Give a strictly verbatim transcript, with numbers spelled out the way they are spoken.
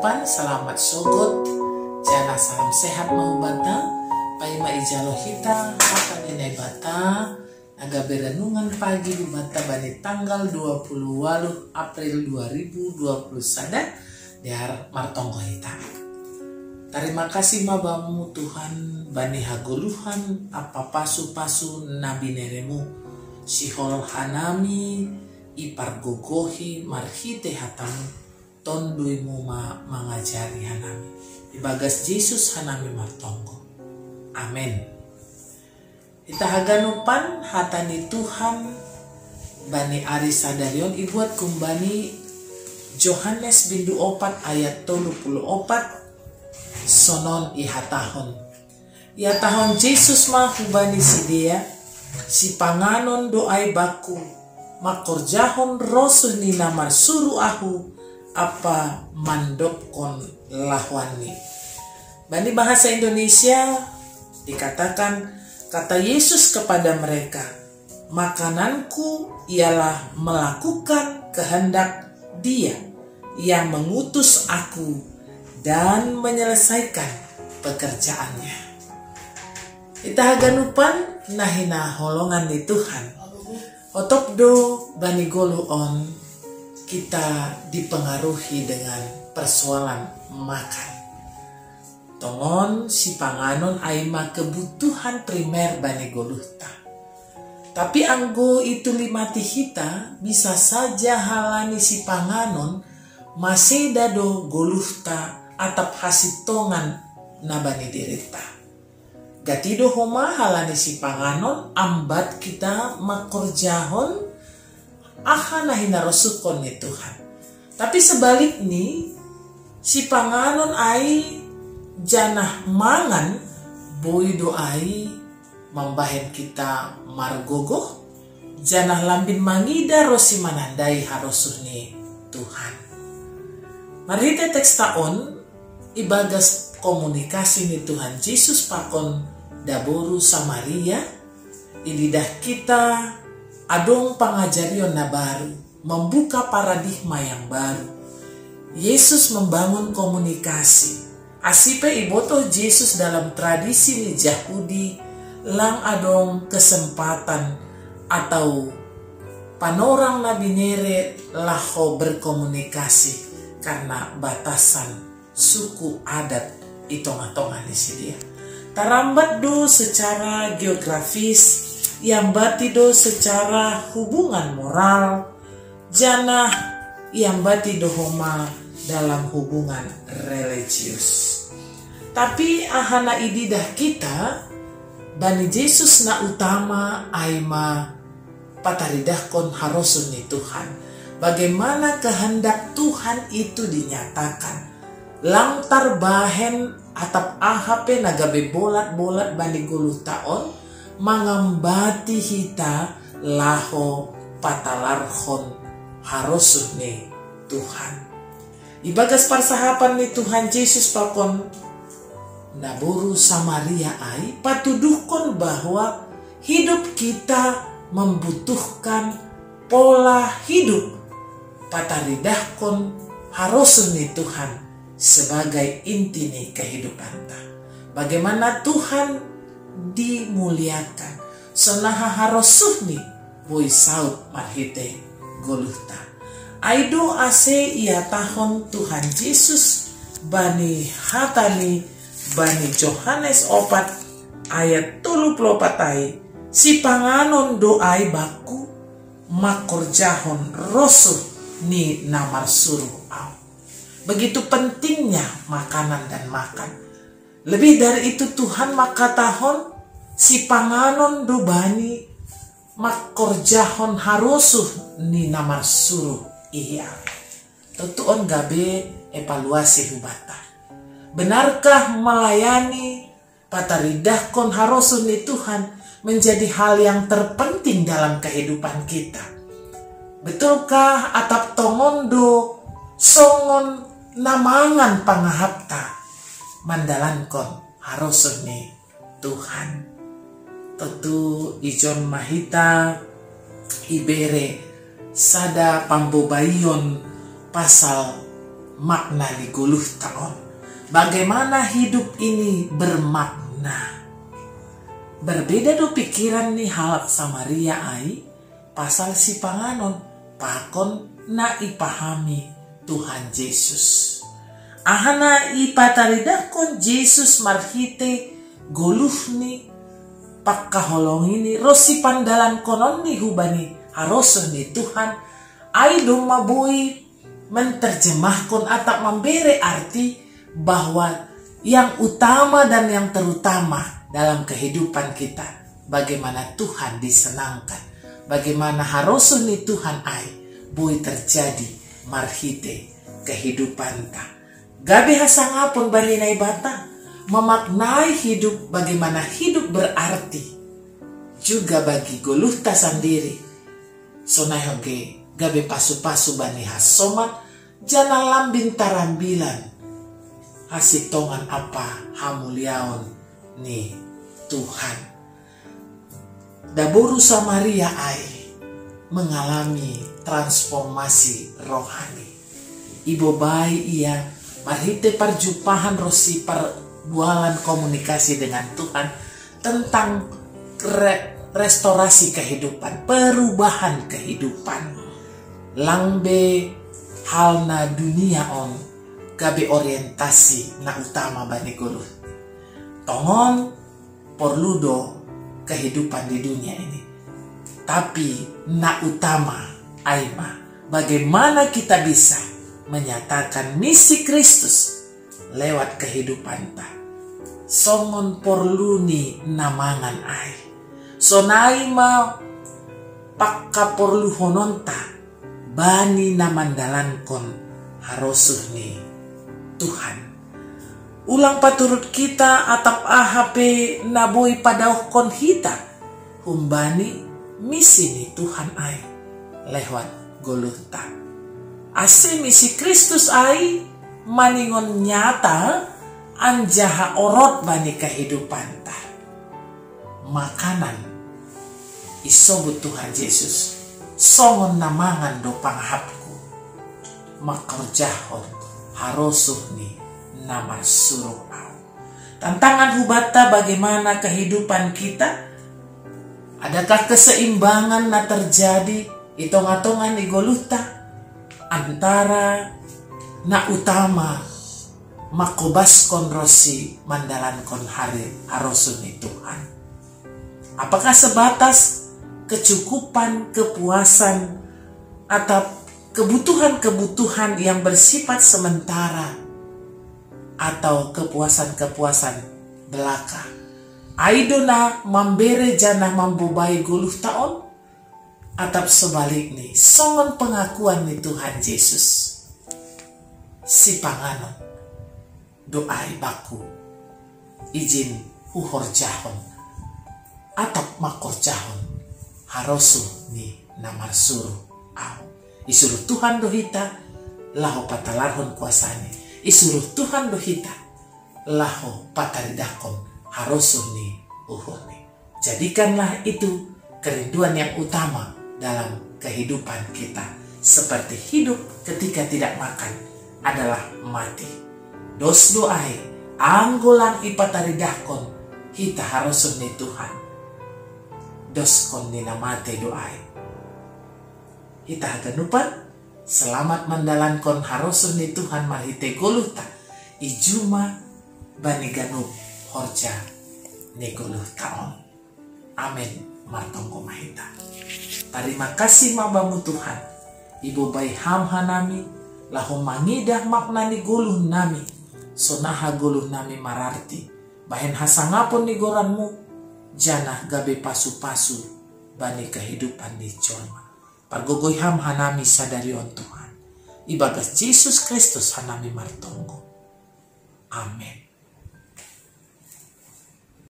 Pan, salamat sogot. Jana salam sehat mau bata. Pai ma ijalo hita hata ni Naibata. Aga berenungan pagi bata bani tanggal dua puluh waluh April dua ribu dua puluh sada. Diar martonggo hita. Tarima kasih ma bamu Tuhan bani hagoluhan apa pasu-pasu na bineremu. Sihol hanami ipargogohi marhite hatamu. Tonduimu ma mangajari hanami. Ibagas Jesus hanami martonggo. Amen. Ita haganupan hata ni Tuhan bani ari sadarion ibuat kumbani Johannes bindu opat ayat tolu puluh opat. Sonon ihatahon. Ihatahon Jesus ma hubani sidea, sipanganon do ai bakku, makorjahon rosuh ni na marsuru ahu, apa mandopkon lahuanni. Bani bahasa Indonesia dikatakan, kata Yesus kepada mereka, makananku ialah melakukan kehendak Dia yang mengutus aku dan menyelesaikan pekerjaannya. Ita haganupan na hinaholongan ni Tuhan. Otop do bani goluh on kita dipengaruhi dengan persoalan makan. Tongon sipanganon ai ma kebutuhan primer bani goluhta. Tapi anggo itu limati hita bisa saja halani sipanganon maseda do goluhta atap hasintongan na bani dirita. Gatido homa halani sipanganon ambat kita makorjahon aha na hinarosuhkon ni Tuhan. Tapi sebalikni, sipanganon ai janah mangan boi do ai mambahen kita margogoh, janah lambin mangida ronsi manandai harosuh ni Tuhan. Marhite teksta on, ibagas komunikasi ni Tuhan Jesus pakon daboru Samaria, ididah kita adong pangajarion na baru, membuka paradigma yang baru. Yesus membangun komunikasi. Asi pe ibotoh Jesus dalam tradisi ni Jahudi, lang adong kesempatan atau panorang na binere laho berkomunikasi karena batasan suku adat i tonga-tonga ni sidea. Tarambat do secara geografis, iambati do secara hubungan moral, janah iambati do homa dalam hubungan religius. Tapi aha na ididah kita, bani Jesus na utama ai ma pataridahkon harosuh ni Tuhan. Bagaimana kehendak Tuhan itu dinyatakan. Lang tarbahen atap aha pe na gabe bolat-bolat bani goluhta on, mangambati hita laho patalarhon harosuh ni Tuhan. Ibagas parsahapan ni Tuhan Jesus pakon naboru Samaria ai patuduhkon bahwa hidup kita membutuhkan pola hidup pataridahkon harosuh ni Tuhan sebagai inti ni kehidupanta. Bagaimana Tuhan dimuliakan, sonaha harosuhni boi saut marhite goluhta. Ai do ase ihatahon Tuhan Jesus bani hatani bani Johannes opat ayat tolu puluh opat ai, sipanganon do ai bakku, makorjahon rosuh ni na marsuru au. Begitu pentingnya makanan dan makan. Lebih dari itu Tuhan makatahon sipanganon do bani makorjahon harosuh ni na marsuru ia. Tontu on gabe evaluasi hubata. Benarkah melayani pataridahkon harosuh ni Tuhan menjadi hal yang terpenting dalam kehidupan kita? Betulkah atap tongon do songon na mangan pangahapta mandalankon harosuh ni Tuhan? Tontu ijon ma hita ibere sada pambobaion pasal makna ni goluhta on. Bagaimana hidup ini bermakna. Berbeda do pikiran ni halak Samaria ai pasal sipanganon pakon na ipahami Tuhan Jesus. Aha na ipataridahkon Jesus marhite goluhni, pangkaholongini ro sipandalankononni hubani harosuh ni Tuhan, ai domma boi menterjemahkon atap mambere arti bahwa yang utama dan yang terutama dalam kehidupan kita, bagaimana Tuhan disenangkan, bagaimana harosuh ni Tuhan ai boi terjadi marhite kehidupanta. Gabe hasangapon bani Naibata, memaknai hidup, bagaimana hidup berarti juga bagi goluhta sandiri. Sonai hoge gabe pasu-pasu bani hasomat, janah lambin tarambilan hasintongan ampa hamuliaon ni Tuhan. Daboru Samaria ai mengalami transformasi rohani. Ibobai ia marhite parjumpahan ro siparbualan komunikasi dengan Tuhan tentang re- restorasi kehidupan, perubahan kehidupan. Lang be hal na dunia on gabe orientasi na utama bani goluh. Tongon porlu do kehidupan di dunia ini. Tapi na utama ai ma bagaimana kita bisa menyatakan misi Kristus lewat kehidupanta. Songon porlu ni na mangan ai. Sonai ma pangkaporluhononta bani na mandalankon harosuh ni Tuhan. Ulang paturut hita atap aha pe na boi padaohkon hita humbani misi ni Tuhan ai lewat goluhta. Ase misi Kristus ai maningon nyata anjaha orot bani kehidupanta. Makanan isobut Tuhan Jesus songon na mangan do pangahapku, mangkorjahon harosuh ni na marsuruh au. Tantangan hubanta bagaimana kehidupan kita? Adakah keseimbangan na terjadi i tonga-tonga ni goluhta antara na utama mangkobaskon ronsi mandalankon hari harosuh ni Tuhan? Apakah sebatas kecukupan, kepuasan, atau kebutuhan-kebutuhan yang bersifat sementara atau kepuasan-kepuasan belaka? Ai do na mambere janah mambobai goluhta on? Atap sebalikni, songon pengakuan ni Tuhan Jesus, sipanganon do ai bangku, ijin huhorjahon atap mangkorjahon harosuh ni na marsuruh au. Isuruh Tuhan do hita laho patalarhon kuasani. Isuruh Tuhan do hita laho pataridahkon harosuh ni uhurni. Jadikanlah itu kerinduan yang utama dalam kehidupan kita. Seperti hidup ketika tidak makan adalah mati. Dos do ai, anggo lang ipataridahkon hita harosuh ni Tuhan, doskon ni na mate do ai. Hita haganupan, selamat mandalankon harosuh ni Tuhan marhite goluhta i juma bani ganup horja ni goluhta on. Amen. Martonggo ma hita. Tarima kasih ma Bamu Tuhan, ibobai Ham hanami laho mangidah makna ni goluh nami, sonaha goluh nami mararti, bahen hasangapon ni goranMu, janah gabe pasu-pasu bani kehidupan ni jolma. Pargogoi Ham hanami sadari on Tuhan. Ibagas Jesus Kristus hanami martonggo. Amen.